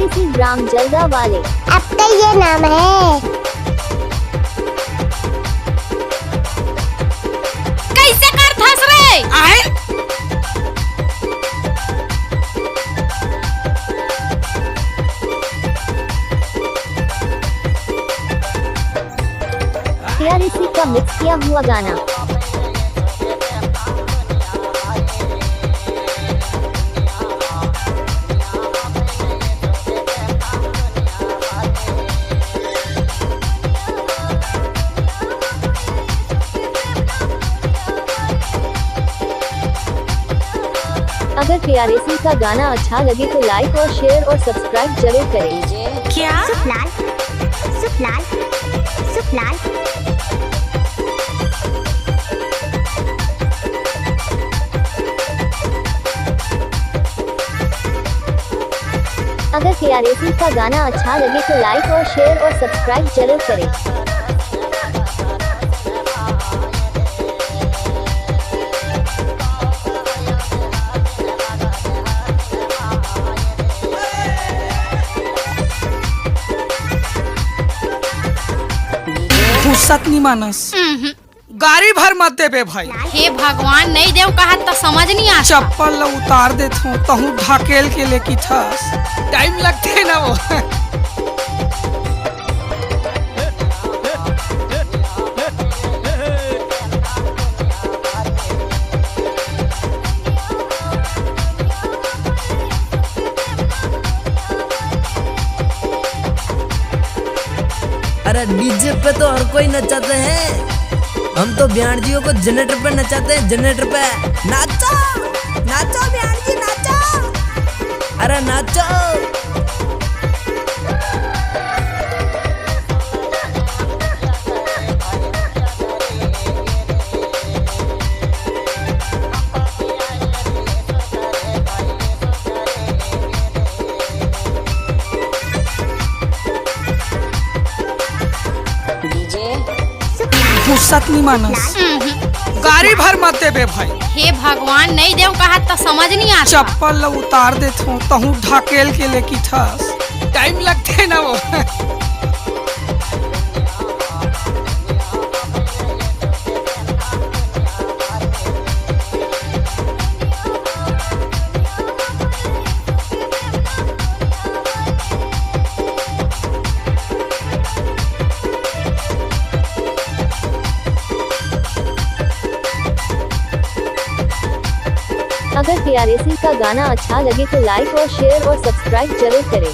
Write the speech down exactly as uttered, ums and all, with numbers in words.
इसी ग्राम जलदा वाले। अब तो ये नाम है। कैसे करथस रे? आए? प्यारे सी का मिक्स किया हुआ गाना। अगर प्यारे सी का गाना अच्छा लगे तो लाइक और शेयर और सब्सक्राइब जरूर करें। क्या? सुखलाल, सुखलाल, सुखलाल। अगर प्यारे सी का गाना अच्छा लगे तो लाइक और शेयर और सब्सक्राइब जरूर करें। फुर्सत नी मानस। गारी भर मत देबे भाई। हे भगवान, नहीं देव कहत त समझ नहीं आता। चप्पल ल उतार देथों, तहूँ ढकेल के लेकिथस। टाइम लगथे ना वो। अरे डीजे पे तो हर कोई नचाते हैं, हम तो ब्याणजियों को जनरेटर पे नचाते हैं, जनरेटर पे। नाचो, नाचो ब्याणजी, नाचो। अरे नाचो। फुर्सत नी मानस। गारी भर मत देबे भाई। हे भगवान, नहीं देव कहत त समझ नहीं आता। चप्पल ल उतार देथों, तहूँ ढकेल के लेकिथस। टाइम लगथे ना वो। अगर प्यारे सी का गाना अच्छा लगे तो लाइक और शेयर और सब्सक्राइब जरूर करें।